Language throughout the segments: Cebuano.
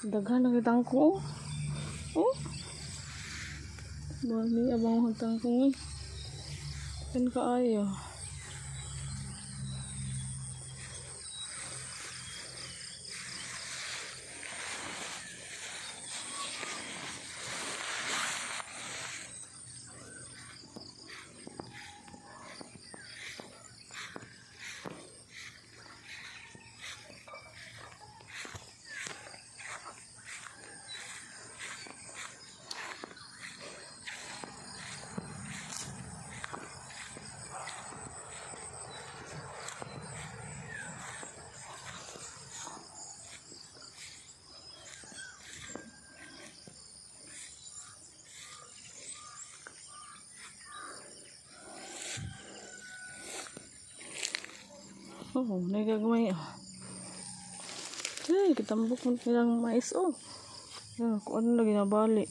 Daghan na tangkong. Oh. Bali abang ang tangkong eh. Kan kaayo. Oh, nagagmay. Oh. Ay, kitambok mo nilang mais oh. Yan, kung ano lagi nabali.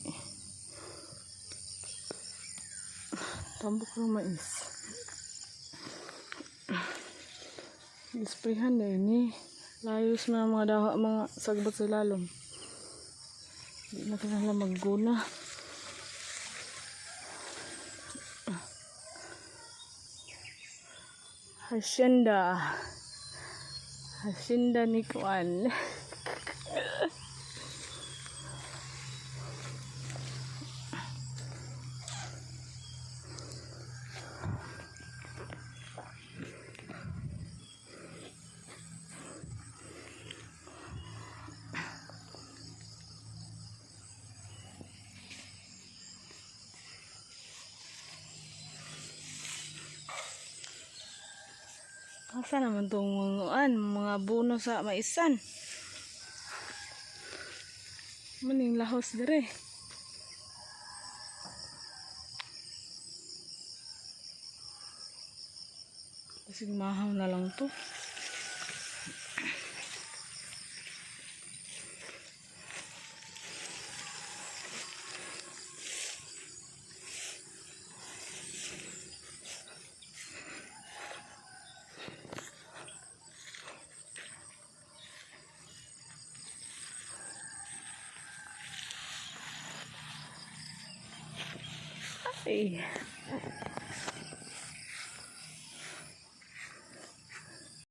Tambok ng mais. Isprehan na ini. Layos na mga daha, mga sagbot sa lalom. Di na kinahanglan magguna. Hacienda. Hacienda ni Kuan. Asa naman tong mga, mga buno sa maisan? Maning lahos dire. Kasi mahaw na lang to. Ay.